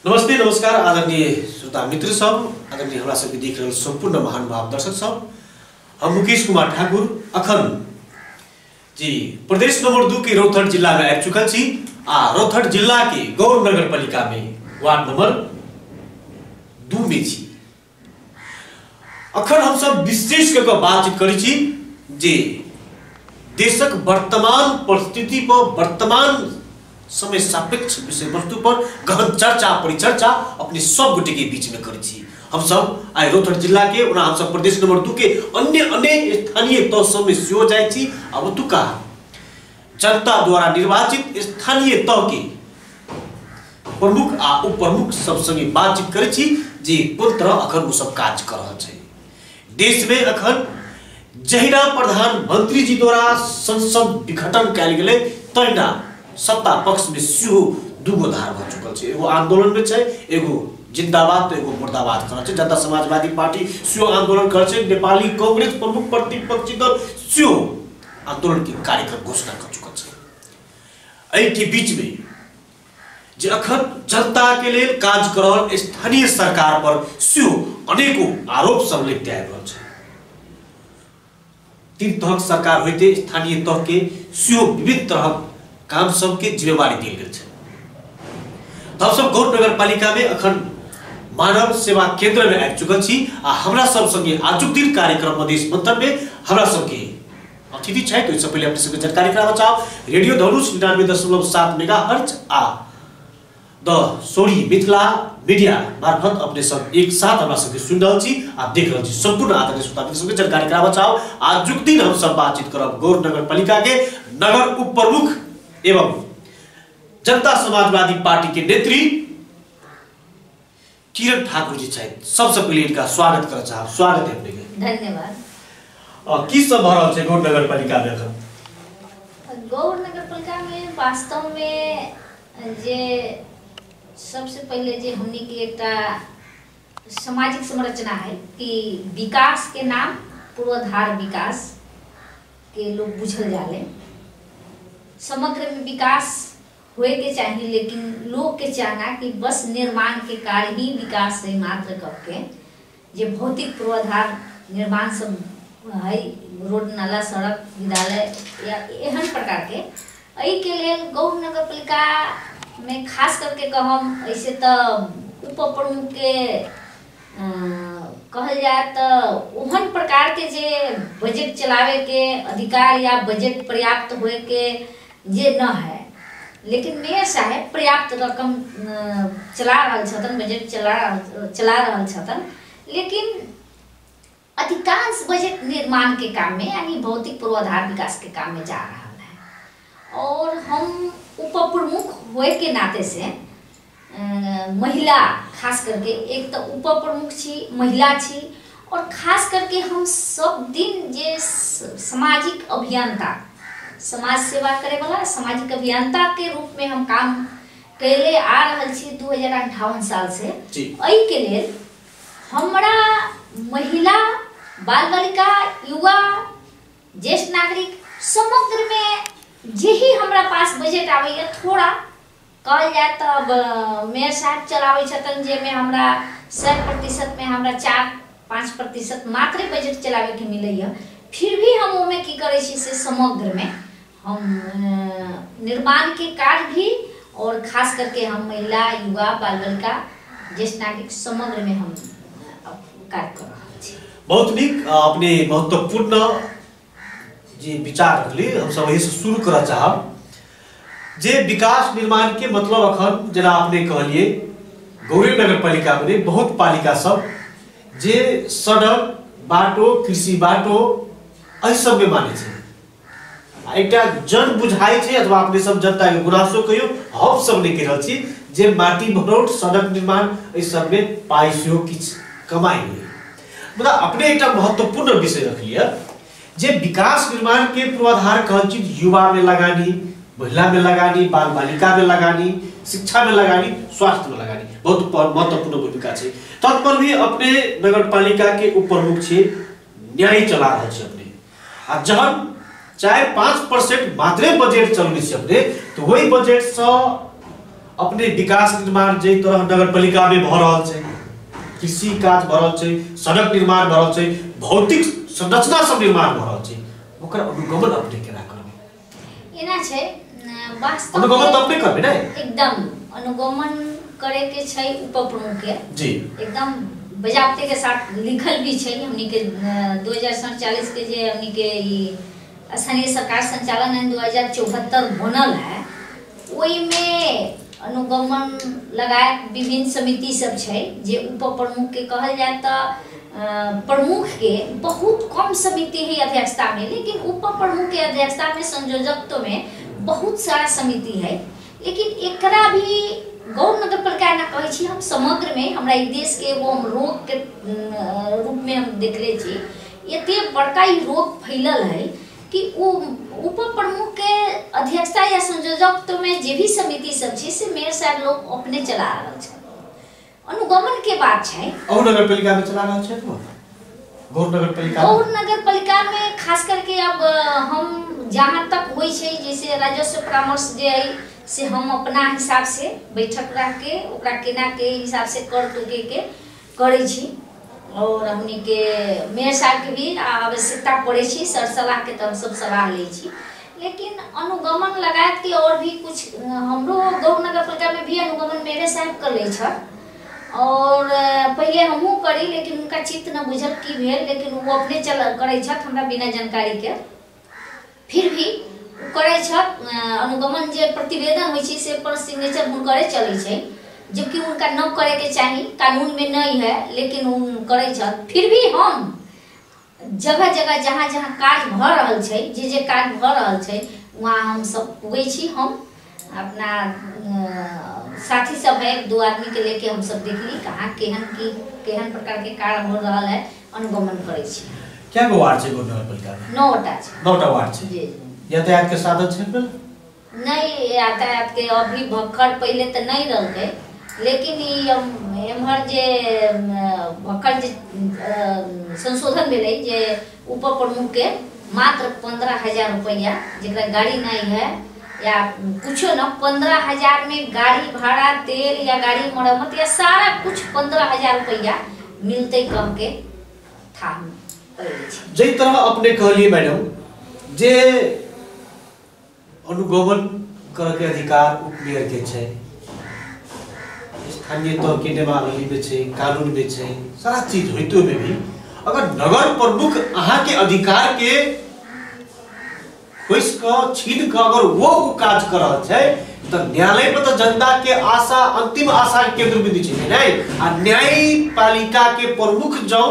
नमस्ते नमस्कार आदरणीय श्रोता मित्र सब, आदरणीय हमरा सबके देख रहल सम्पूर्ण महानुभाव दर्शक सब, हम मुकेश कुमार ठाकुर अखन जी प्रदेश नंबर 2 के रौतहट जिला में आबि चुकल छी आ रौतहट जिला के गौर नगर पालिका में वार्ड नंबर 2 में छी। अखन हम सब विशेष कऽ के बातचीत करै छी जे देशक वर्तमान परिस्थिति पर, वर्तमान समय सापेक्ष विषय वस्तु पर गहन चर्चा परिचर्चा अपने सब गोटे के बीच में करै छी। हम सब आइ रौतहट जिला के, ओना हम सब प्रदेश नंबर 2 के अन्य अन्य स्थानीय तह सब में सेहो जाइ छी आ ओतुका जनता द्वारा निर्वाचित स्थानीय तह के प्रमुख आ उप प्रमुख सब संगे बातचीत करै छी जे कोन तरह अखन ओ सब काज कर रहल छै। देश में अखन जहिना प्रधानमंत्री जी द्वारा संसद विघटन कयल गेलै तहिना सत्ता पक्ष में सेहो दूगो धार भऽ चुकल छै। एगो आंदोलन में छै, एगो जिंदाबाद तो एगो मुर्दाबाद कर छै। जनता समाजवादी पार्टी सेहो आंदोलन कर छै, नेपाली कांग्रेस प्रमुख प्रतिपक्षी दल सेहो आंदोलन के कार्यक्रम घोषणा कर चुकल छै। एहि के बीच में जे अखन जनता के लेल काज कर रहल स्थानीय सरकार पर सेहो अनेको आरोप सब लगते आबि रहल छै। तीन तहक सरकार होइते स्थानीय तह के सेहो विभिन्न तरहक काम सबके जिम्मेवारी देल गेल छै। हम सब गौर नगर पालिका में अखन मानव सेवा केंद्र में आबि चुकल छी आ हमरा सब संगे आजुक दिन कार्यक्रम मधेश मंथन में हमरा सबके अतिथि छथि। ओहिसँ पहिले अपने सबके जानकारी कराबऽ चाहब, रेडियो धनुष 99.7 मेगाहर्ट्ज आ द सोरी मिथिला मीडिया मार्फत अपने सब एक साथ हमरा सबके सुनि रहल छी आ देख रहल छी। सम्पूर्ण आदरणीय श्रोता मित्र सबके जानकारी कराबऽ चाहब, आजुक दिन हम सब बातचीत करब गौर नगर पालिका के नगर उप प्रमुख एवं जनता समाजवादी पार्टी के नेत्री किरण ठाकुर जी छथि। सबसे पहिले इनका स्वागत करऽ चाहब। स्वागत है अपने के। धन्यवाद। की सब भऽ रहल छै गौर नगर पालिका में अखन? गौर नगर पालिका में वास्तव में जे सबसे पहिले जे हमनी के एकटा सामाजिक संरचना है कि विकास के नाम पूर्वाधार विकास के लोग बुझल जाले। समग्र में विकास होए के चाहिए, लेकिन लोग के चाहना कि बस निर्माण के कार्य ही विकास है मात्र करके जे भौतिक पूर्वाधार निर्माण सब है, रोड नाला सड़क विद्यालय या एहन प्रकार के। एहि के लेल गौर नगर पालिका में खास करके कहम ऐसे तो उप प्रमुख के कहल जाए तो ओहन प्रकार के जे बजट चलावे के अधिकार या बजट पर्याप्त होए के जे न है, लेकिन मेयर साहेब पर्याप्त रकम चला रहल छथन, बजट चला रहल छथन, लेकिन अधिकांश बजट निर्माण के काम में यानी भौतिक पूर्वाधार विकास के काम में जा रहा है। और हम उप प्रमुख होए के नाते से महिला खास करके एक तो उप प्रमुख छी, महिला छी, और खास करके हम सब दिन जे सामाजिक अभियंता, समाज सेवा करे वाला सामाजिक अभियंता के रूप में हम काम कैले आ रहल छी 2058 साल से। एहि के लेल हमरा महिला, बाल बालिका, युवा, ज्येष्ठ नागरिक समग्र में जेही हमरा पास बजट आबैया थोड़ा कहल जाए तो अब मेयर साहब चलाबै छथन जेमे हमरा 100% में हमरा 4-5% मात्र बजट चलावे के मिलैया, फिर भी हम ओमे की करै छी से समग्र में हम निर्माण के कार्य भी और खास करके हम महिला, युवा, बाल बालिका, ज्येष्ठ नागरिक समग्र में हम कार्य कर रहल छी। बहुत नीक, अपने महत्वपूर्ण जे विचार रखली। हम सब एहि से शुरू करऽ चाहब जे विकास निर्माण के मतलब अखन जेना अपने कहलिए गौरी नगर पालिका में बहुत पालिका सब जे सड़क बाटो, कृषि बाटो एहि सब में मानै छै। एकटा जन बुझाइ छै अथवा अपने सब जनता के गुनासो कहियो हम सब नहि कहि रहल छी जे माटी भरौट सड़क निर्माण एहि सब में पाइ सेहो किछु कमाइ होय। मुदा अपने एकटा महत्वपूर्ण विषय रखलियै जे विकास निर्माण के पूर्वाधार कहल चीज युवा में लगानी, महिला में लगानी, बाल बालिका में लगानी, शिक्षा में लगानी, स्वास्थ्य में लगानी, बहुत महत्वपूर्ण भूमिका छै। तत्पर भी अपने नगर पालिका के उप प्रमुख छी, न्याय चला रहल छी अपने, आ जहन 4-5% मात्रे बजट चलबै छी अपने तो वही बजट से अपने विकास निर्माण जे तरह नगरपालिका में भ रहल छै, कृषि काज भ रहल छै, सड़क निर्माण भ रहल छै, भौतिक संरचना सब निर्माण भ रहल छै, ओकर अनुगमन अपने केना करबै? एना छै वास्तव अनुगमन त अपने करबै ने? एकदम अनुगमन करे के छै उप प्रमुख के जी, एकदम बजाबते के साथ लिखल भी छै हमनी के 2047 के जे हमनी के ई स्थानीय सरकार संचालन ऐन 2074 बनल है, ओहि में अनुगमन लगाए विभिन्न समिति सब छै जे उप प्रमुख के कहल जाए तो प्रमुख के बहुत कम समिति है अध्यक्षता में, लेकिन उप प्रमुख के अध्यक्षता में संयोजकत्व में बहुत सारा समिति है। लेकिन एकरा भी गौर नगर पालिका ना कहै छी हम, समग्र में हमरा ई देश के एगो हम रोग के रूप में हम देखले छी, एते बड़का ई रोग फैलल है कि उप प्रमुख के अध्यक्षता या संयोजकत्व में जे भी समिति सब छै से मेयर साहब लोग अपने चला रहल छै। अनुगमन के बात छै। और नगरपालिका में चला रहल छै तो गौर नगरपालिका, गौर नगरपालिका में खास करके अब हम जहाँ तक होइ छै जैसे राजस्व परामर्श जे है से हम अपना हिसाब से बैठक रख के ओकरा केना के हिसाब से कर टोके के करै छी, और हमनी के मेयर साहब के भी आवश्यकता पड़ै छी सर सलाह के, तो हम सब सलाह लै छी। लेकिन अनुगमन लगायत के और भी कुछ हमरो गौर नगरपालिका में भी अनुगमन मेरे साहब कर लै छथि, और पहले हमहूँ करी लेकिन उनका चित्त न बुझल की भेल, लेकिन वो अपने चल करै छथि हमरा बिना जानकारी के, फिर भी करै छथि। अनुगमन जे प्रतिवेदन होइ छै से पर सिग्नेचर हुनकरे चलै छै, जबकि उनका न करे के चाही, कानून में नहीं है, लेकिन उन करै छथि। फिर भी हम जगह जगह जहाँ जहाँ काज भ रहल छै, जे जे काज भ रहल छै वहाँ हम सब पुगै छी। हम अपना साथी सब है, दो आदमी के लेके हम सब देखली कहाँ केहन की केहन प्रकार के कार्य हो रहल है, अनुगमन करै छी। क्या गो वार्ड छै गौर नगरपालिका में? 9टा छै। 9टा वार्ड छै जी। यातायात के साधन छै पर? नहीं, यातायात के अभी भक्कड़ पहले तो नहीं रहल, लेकिन एम्हर जे भक्कड़ जे संशोधन भेलै जे उप प्रमुख के मात्र 15,000 रुपया, जरा गाड़ी नहीं है या कुछो न, 15,000 में गाड़ी भाड़ा तेल या गाड़ी मरम्मत या सारा कुछ 15,000 रुपया मिलते कह के था। जै तरह अपने कहलिए मैडम जे अनुगमन करे के अधिकार उप मेयर के छै, स्थानीय तह के नियमावली में छै, कानून में छै, सारा चीज होइतो में भी अगर नगर प्रमुख अहाँ के अधिकार के खोसि कऽ छीन कऽ अगर वो काज कर रहल छै तो न्यायालय पर तो जनता के आशा अंतिम आशा के केंद्र बिंदु छै नहीं। आ न्यायपालिका के प्रमुख जो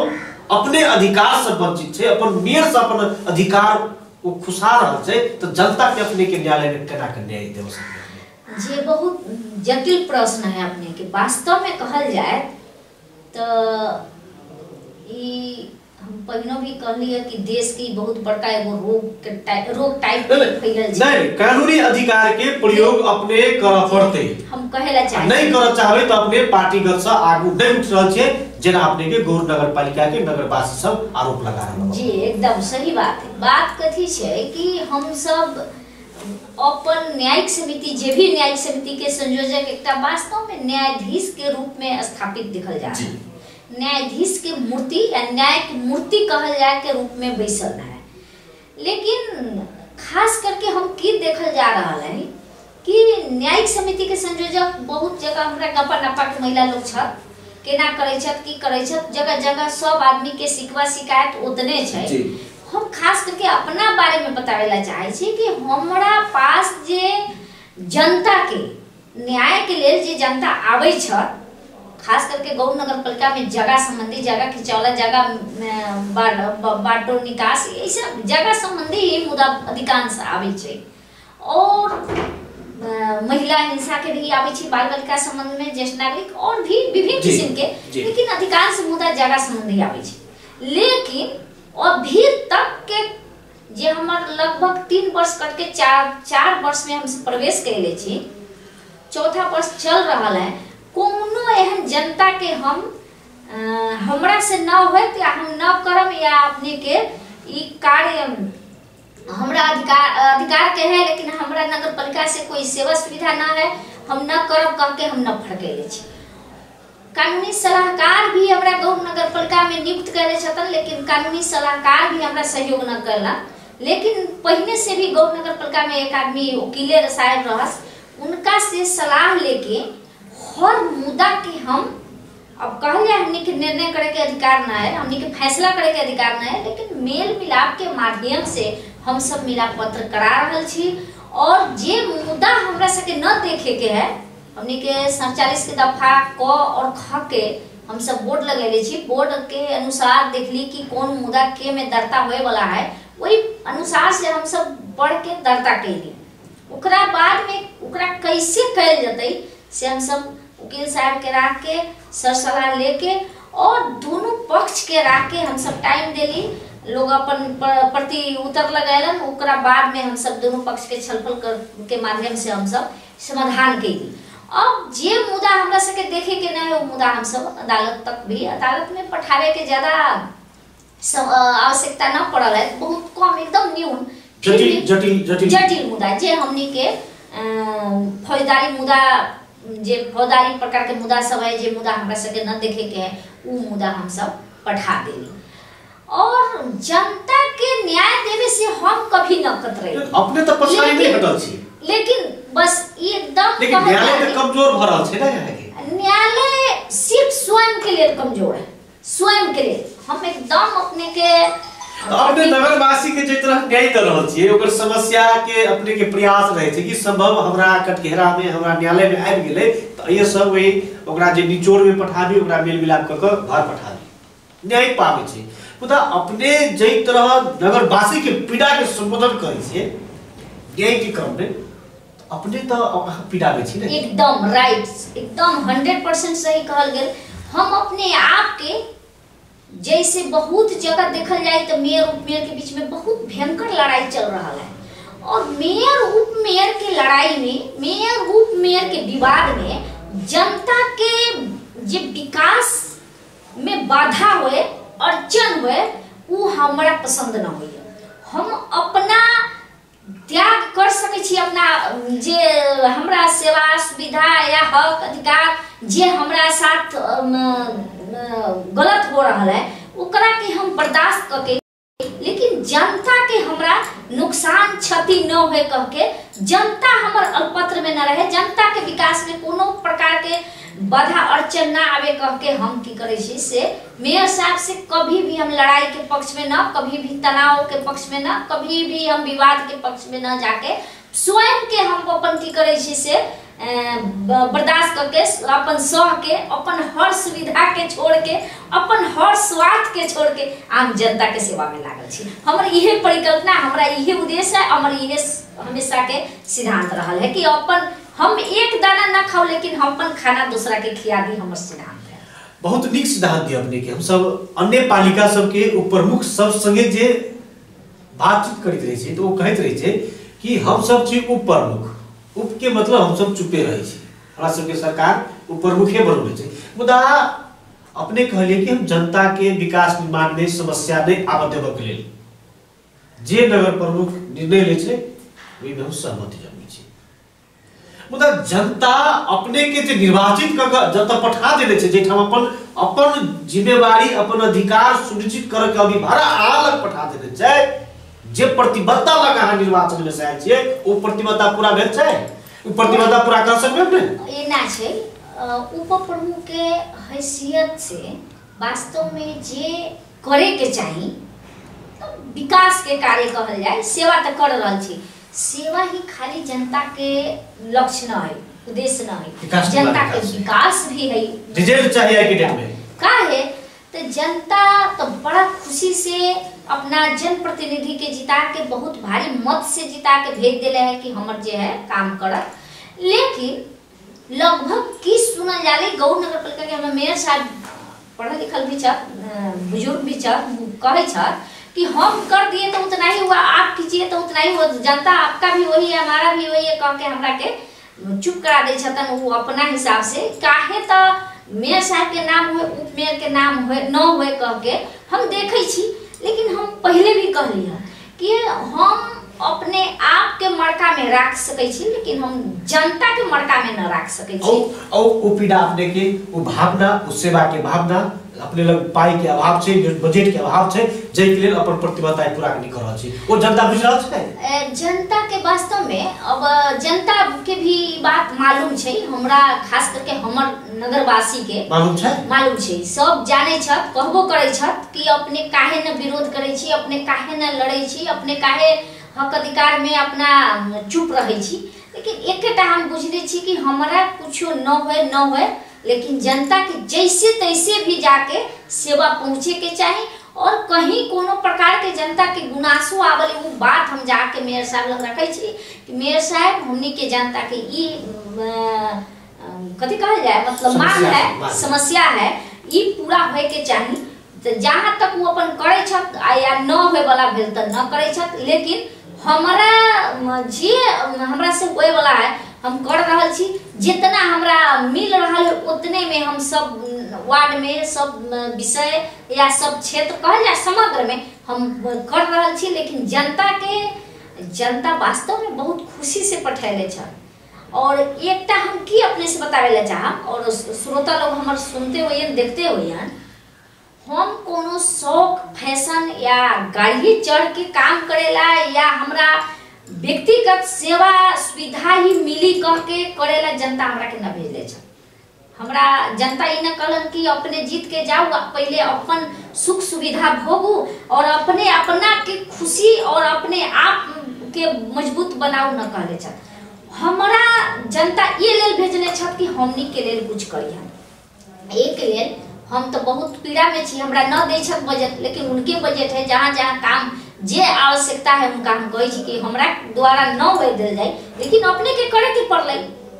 अपने अधिकार से वंचित छै, अपन मेयर से अपन अधिकार वो खुसा रहल छै, तो जनता के अपने के न्यायालय में केना के न्याय देव सकते? जे बहुत जटिल प्रश्न है अपने के। वास्तव में कहल जाए तो ई हम पहिनो भी कहलिए कि देश की बहुत बड़का एगो रोग के टाइप रोग टाइप फैलल छै। नहीं, कानूनी अधिकार के प्रयोग अपने कर पड़ते, हम कहेला चाहे नहीं कर चाहबे तो अपने पार्टीगत से आगू नहीं उठ रहल छै, जेना अपने के गौर नगरपालिका के नगरवासी सब आरोप लगा रहल। जी एकदम सही बात है। बात कथी छै कि हम सब अपन न्यायिक समिति जे भी न्यायिक समिति के संयोजक एकटा वास्तव में न्यायाधीश के रूप में स्थापित दिखल जा है, न्यायाधीश के मूर्ति या न्याय की मूर्ति कहल जाए के रूप में बैसल है। लेकिन खास करके हम की देखल जा रहा है कि न्यायिक समिति के संयोजक बहुत जगह हमरा गपा नपा के महिला लोग छथि, केना करै छथि की करै छथि, जगह जगह सब आदमी के शिकवा शिकायत उतने छै। हम खास करके अपना बारे में बतावे ला चाहे छी कि हमरा पास जे जनता के न्याय के लेल जे जनता आबै छथि, खास करके गौर नगरपालिका में जगह संबंधी, जगह खिंचौला, जगह बाटो निकास, ये सब जगह संबंधी ही मुद्दा अधिकांश आबै छै। और महिला हिंसा के भी आबै छै, बाल बालिका संबंध में, ज्येष्ठ नागरिक और भी विभिन्न किस्म के, लेकिन अधिकांश मुद्दा जगह संबंधी आबै छै। लेकिन अभी तक के जे हमर लगभग 3 वर्ष करके 4 वर्ष में हम प्रवेश कैले छी, चौथा वर्ष चल रहा है, कोनो एहन जनता के हम हमरा से न होत या हम न करम या अपने के ई कार्य हमरा अधिकार के है, लेकिन हमरा नगरपालिका से कोई सेवा सुविधा न है, हम न करब कह के हम न फड़केले छी। कानूनी सलाहकार भी हमरा गौर नगर पालिका में नियुक्त करे छथन, लेकिन कानूनी सलाहकार भी हमरा सहयोग न करला। लेकिन पहिने से भी गौर नगर पालिका में एक आदमी वकीले साहब रहस, उनका से सलाह लेके हर मुद्दा के हम अब कहल जाए हमनी के निर्णय करे के अधिकार ना है, हमनी के फैसला करे के अधिकार ना है, लेकिन मेल मिलाप के माध्यम से हम सब मिलाप पत्र करा रहल छी। और जे मुद्दा हमरा सबके न देखे के है, हमनी के 47 के दफा क और ख के हम सब बोर्ड लगेले छी। बोर्ड के अनुसार देखली कि कौन मुद्दा के में दर्ता होए वाला है, वही अनुसार से हम सब बढ़ के दर्ता कैली। ओकरा बाद में ओकरा कैसे कैल जतई से हम सब वकील साहब के राख के सर सलाह लेके और दोनों पक्ष के राख के हम सब टाइम देली, लोग अपन प्रति उत्तर लगैलन। ओकरा बाद में हम सब दोनों पक्ष के छलफल कर के माध्यम से हम सब समाधान कैली। अब जे मुद्दा हमरा सबके देखे के न है वो मुद्दा हम सब अदालत तक भी अदालत में पठावे के ज्यादा आवश्यकता न पड़ल है, बहुत कम एकदम न्यून जटिल जटिल जटिल जटिल मुद्दा जे हमनी के फौजदारी मुद्दा जे फौजदारी प्रकार के मुद्दा सब है, जे मुद्दा हमरा सबके न देखे के है वो मुद्दा हम सब पठा देली। और जनता के न्याय देवे से हम कभी न कतरे, अपने तो पछाड़ी नहीं हटल छी, लेकिन बस एकदम लेकिन न्यायालय तो कमजोर भ रहल छै ना। यहाँ के न्यायालय सिर्फ स्वयं के लिए कमजोर है, स्वयं के लिए हम एकदम अपने के अपने नगरवासी के जे तरह न्याय दे रहल छियै ओकर समस्या के अपने के प्रयास रहे छै कि संभव हमरा कटघरा में हमरा न्यायालय में आबि गेलै त ये सब वही ओकरा जे निचोड़ में पठाबी ओकरा मेल मिलाप क के घर पठाबी न्याय पाबै छै। मुदा अपने जे तरह नगरवासी के पीड़ा के संबोधन करै छियै न्याय के क्रम में अपने तो पीड़ाबै छी ने। एकदम राइट, एकदम 100% सही कहल गेल। हम अपने आप के जैसे बहुत जगह देखल जाए तो मेयर उपमेयर के बीच में बहुत भयंकर लड़ाई चल रहा है और मेयर उपमेयर के लड़ाई में मेयर उपमेयर के विवाद में जनता के जे विकास में बाधा हुए अड़चन हुए वो हमारा पसंद न होइए। हम अपना त्याग कर सकै छी, अपना जे हमरा सेवा सुविधा या हक अधिकार जे हमरा साथ गलत हो रहा है ओकरा के हम बर्दाश्त करके, लेकिन जनता के हमरा नुकसान क्षति न होए कह के जनता हमर अल्पत्र में न रहे, जनता के विकास में कोनो प्रकार के बाधा अड़चन न आवे कह के हम की करे छी से मेयर साहब से कभी भी हम लड़ाई के पक्ष में न, कभी भी तनाव के पक्ष में न, कभी भी हम विवाद के पक्ष में न जाके स्वयं के हम अपन की करे छी से बर्दाश्त करके अपन सह के अपन हर सुविधा के छोड़ के अपन हर स्वार्थ के छोड़ के आम जनता के सेवा में लागल छी। हमर इहे परिकल्पना, हमरा इहे उद्देश्य है, हमर इहे हमेशा के सिद्धांत रहल है कि अपन हम एक दाना न खाओ लेकिन हम अपन खाना दूसरा के खिया दी, हमर सिद्धांत है। बहुत नीक सिद्धांत दिया अपने के। हम सब अन्य पालिका सबके उपप्रमुख सब संगे जे बातचीत करैत रहे छै तो वो कहैत रहे छै कि हम सब छी उपप्रमुख, उप के मतलब हम सब चुपे रहे छी, हमरा सबके सरकार उपप्रमुखे बनौने छै। मुदा अपने कहलिए कि हम जनता के विकास निर्माण में समस्या नहीं आबऽ देबऽ के लेल जे नगर प्रमुख निर्णय लै छै ओहिमे हम सहमति जमबै छी। मुदा जनता अपने के जे निर्वाचित कऽ के जतऽ पठा देने छै जाहिठाम अपन अपन जिम्मेवारी अपन अधिकार सुनिश्चित करऽ के अभिभार अहाँ लग पठा देने छै, जे प्रतिबद्धता लग अहाँ निर्वाचन में से आयल छियै ओ प्रतिबद्धता पूरा भेल छै? ओ प्रतिबद्धता पूरा कर सकबै अपने? एना छै उप प्रमुख के हैसियत से वास्तव में जे करे के चाही तो विकास के कार्य कहल जाए, सेवा तो कर रहल छी, सेवा ही खाली जनता के लक्ष्य न है, उद्देश्य न है, जनता के विकास भी है, रिजल्ट चाहिए के डेट में काहे तो जनता तो बड़ा खुशी से अपना जनप्रतिनिधि के जिता के बहुत भारी मत से जिता के भेज दिले है कि हमर जे है काम करत। लेकिन लगभग की सुनल जाले गौर नगर पालिका के हमर मेयर साहब पढ़ल लिखल भी छथि, बुजुर्ग भी छथि, कहै छथि कि हम कर दिए तो उतना ही हुआ, आप कीजिए तो उतना ही हुआ, जनता आपका भी वही है हमारा भी वही है कह के हमरा के चुप करा दै छथन वो अपना हिसाब से। काहे तो मेयर साहब के नाम हुए उप मेयर के नाम हुए न हुए कह के हम देखै छी। लेकिन हम पहले भी कहली है कि हम अपने आप के मड़का में राख सकै छी, लेकिन हम जनता के मड़का में न राख सकै छी। और ओ पीड़ा अपने के वो भावना, उस सेवा के भावना अपने लग पाई के अभाव छै, बजट के अभाव छै, जाहि के लेल अपन प्रतिबद्धता पूरा नहीं कर रहल छी, ओ जनता बुझि रहल छै। जनता के वास्तव में अब जनता के भी बात मालूम छै, हमरा खास करके हमर नगरवासी के मालूम छै, मालूम छै, सब जानै छथि, कहबो करै छथि कि अपने काहे न विरोध करै छी, अपने काहे न लड़ै छी, अपने काहे हक अधिकार में अपना चुप रहै छी। लेकिन एकेटा हम बुझले छी कि हमरा कुछो न होए न होए, लेकिन जनता के जैसे तैसे भी जाके सेवा पहुँचे के चाही और कहीं कोनो प्रकार के जनता के गुनासो आवल वो बात हम जाके मेयर साहब लग रखै छी कि मेयर साहब हमनी के जनता के ई कथी कहल जाए, मतलब मांग है, समस्या है, ई पूरा होए के चाही। तो जहाँ तक वो अपन करै छथि या न होए वाला भेल तऽ न करै छथि, लेकिन हमरा जे हमरा से होए वाला है हम कर रहल छी, जितना हमरा मिल रहल है उतने में हम सब वार्ड में सब विषय या सब क्षेत्र कहल जाए समग्र में हम कर रहल छी। लेकिन जनता के जनता वास्तव में बहुत खुशी से पठैले छल। और एकटा हम की अपने से बतावे ला चाहब और श्रोता लोग हमर सुनते होइयन देखते होइयन, हम कोनो शौक फैशन या गाड़ी चढ़ के काम करेला या हमरा व्यक्तिगत सेवा सुविधा ही मिली कह के करेला जनता हमरा के न भेजले छ। हमरा जनता ई न कहलन कि अपने जीत के जाऊ, पहले अपन सुख सुविधा भोगू और अपने अपना के खुशी और अपने आप के मजबूत बनाऊ न कहले छ। हमरा जनता ये लेल भेजले छ कि हमनी के लेल कुछ करियन, एक लेल हम तो बहुत पीड़ा में छी, हमरा न दै छथि बजट, लेकिन उनके बजट है, जहाँ जहाँ काम जे आवश्यकता है उनका हम कहै छी कि हमरा द्वारा न होए देल जाए, लेकिन अपने के करे के पड़लै,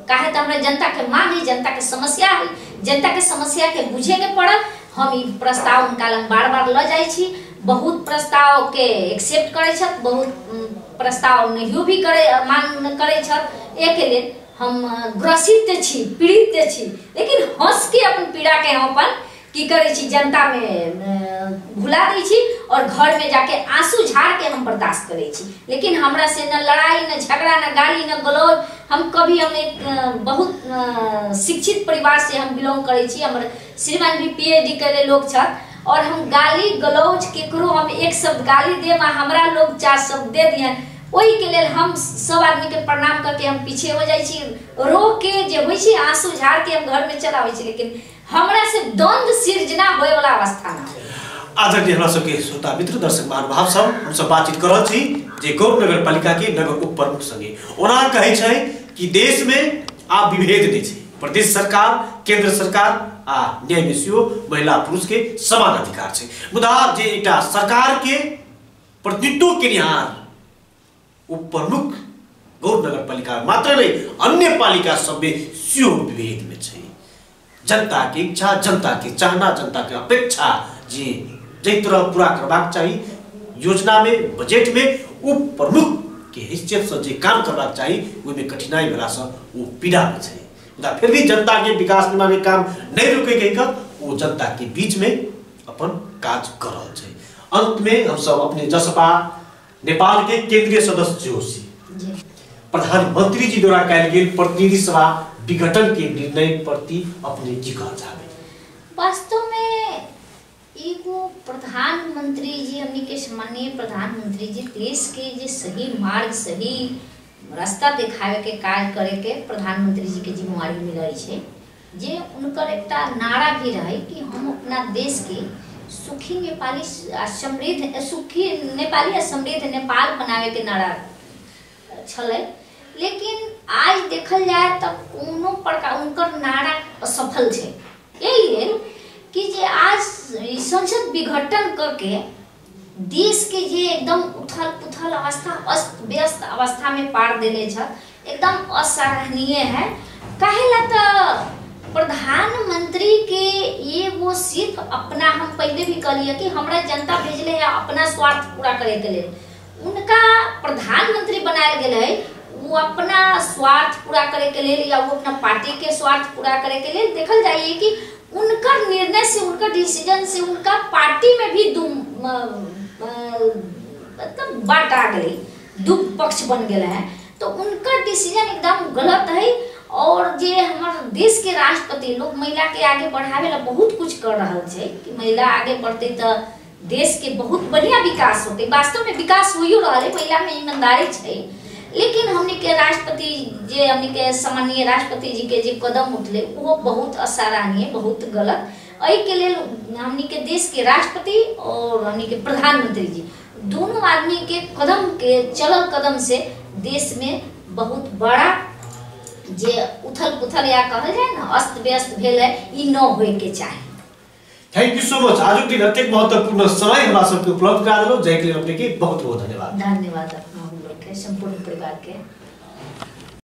काहे तो हमरा जनता के मांग है, जनता के समस्या है, जनता के समस्या के बुझे के पड़ल। हम ई प्रस्ताव उनका लग बार बार ल जाइ छी, बहुत प्रस्ताव के एक्सेप्ट करै छथि, बहुत प्रस्ताव नहियो भी करे मान करै छथि। एक लेल हम ग्रसित छी, पीड़ित छी, लेकिन हंस के अपन पीड़ा के हम अपन की करै छी जनता में भुला दै छी और घर में जाके आंसू झाड़ के हम बर्दाश्त करै छी। लेकिन हमरा से न लड़ाई न झगड़ा न गाली न गलौज, हम कभी हम एक बहुत शिक्षित परिवार से हम बिलोंग करै छी, हमर श्रीमान भी PhD करे लोग छथि और हम गाली गलौज केकरो हम एक शब्द गाली देम आ हमरा लोग चार शब्द दे दिहन, ओहि के लेल हम सब आदमी के प्रणाम करके हम पीछे हो जाइ छी, रो के जे होइ छै आंसू झाड़ के हम घर में चल आबै छी, लेकिन हमरा से द्वंद सृजना होए वाला अवस्था ना। आदरणीय हमरा सबके श्रोता मित्र दर्शक महानुभाव सब, हम सब बातचीत कर रहल छी जे गौर नगर पालिका के नगर उप प्रमुख संगे। ओना कहै छै कि देश में आब विभेद नहीं छै, प्रदेश सरकार केंद्र सरकार आ न्याय में सेहो महिला पुरुष के समान अधिकार छै, मुदा जे एकटा सरकार के प्रतिनिधित्व केनिहार उप प्रमुख गौर नगर पालिका मात्र नहीं अन्य पालिका सब में सेहो विभेद में छै। जनता के इच्छा, जनता के चाहना, जनता के अपेक्षा जे जै तरह पूरा करबाक चाही योजना में बजट में उप प्रमुख के हैसियत से जे काम करबाक चाही ओहिमे कठिनाई भेला से ओ पीड़ा में छै, मुदा फिर भी जनता के विकास निर्माण के काम नहीं रुके के ओ जनता के बीच में अपन काज कर रहल छै। अंत में हम सब अपने जसपा नेपाल के केंद्रीय सदस्य जोशी प्रधानमंत्री जी द्वारा कयल गेल प्रतिनिधि सभा विघटन के निर्णय प्रति अपने की कहल जावे? वास्तव में एगो प्रधानमंत्री जी हमनी के माननीय प्रधानमंत्री जी देश के जे सही मार्ग सही रास्ता दिखावे के कार्य करे के प्रधानमंत्री जी के जिम्मेवारी मिलै छै, जे उनकर एकटा नारा भी रहे कि हम अपना देश के सुखी नेपाली समृद्ध सुखी नेपाली समृद्ध नेपाल बनावे के नारा छलै। लेकिन आज देखल जाए तब कोनो प्रकार उनकर नारा असफल छै, यही लेल कि जे आज संसद विघटन करके देश के जे एकदम उथल पुथल अवस्था अस्त व्यस्त अवस्था में पार देले छ, एकदम असराहनीय है। काहेला तो प्रधानमंत्री के ये वो सिर्फ अपना, हम पहले भी कहलिए कि हमरा जनता भेजले है अपना स्वार्थ पूरा करे के लिए, उनका प्रधानमंत्री बनायल गेल है वो अपना स्वार्थ पूरा करे के लिए या वो अपना पार्टी के स्वार्थ पूरा करे के लिए। देखल जाइए कि उनका निर्णय से उनका डिसीजन से उनका पार्टी में भी मतलब बांट आ गई। दू पक्ष बन गेल है। तो उनकर डिसीजन एकदम गलत है। और जे हमर देश के राष्ट्रपति लोग महिला के आगे बढ़ावे ला बहुत कुछ कर रहल छै कि महिला आगे बढ़ते तो देश के बहुत बढ़िया विकास होते, वास्तव में विकास होइयो रहल है, महिला में ईमानदारी छै। लेकिन हमनी के राष्ट्रपति जे हमनी के सामान्य राष्ट्रपति जी के जे कदम उठले वो बहुत असराहनीय, बहुत गलत। एहि के लेल हमनी के देश के राष्ट्रपति और हमनी के प्रधानमंत्री जी दोनों आदमी के कदम के चलल कदम से देश में बहुत बड़ा जे उथल पुथल या कहल जाए ना अस्त व्यस्त भेल है, ई न होए के चाही। Thank you so much. आजुक दिन अतेक महत्वपूर्ण समय हमरा सबके उपलब्ध करा देलहुँ, जाहि के लेल अपने के बहुत बहुत धन्यवाद। धन्यवाद अपना लोग के, संपूर्ण परिवार के।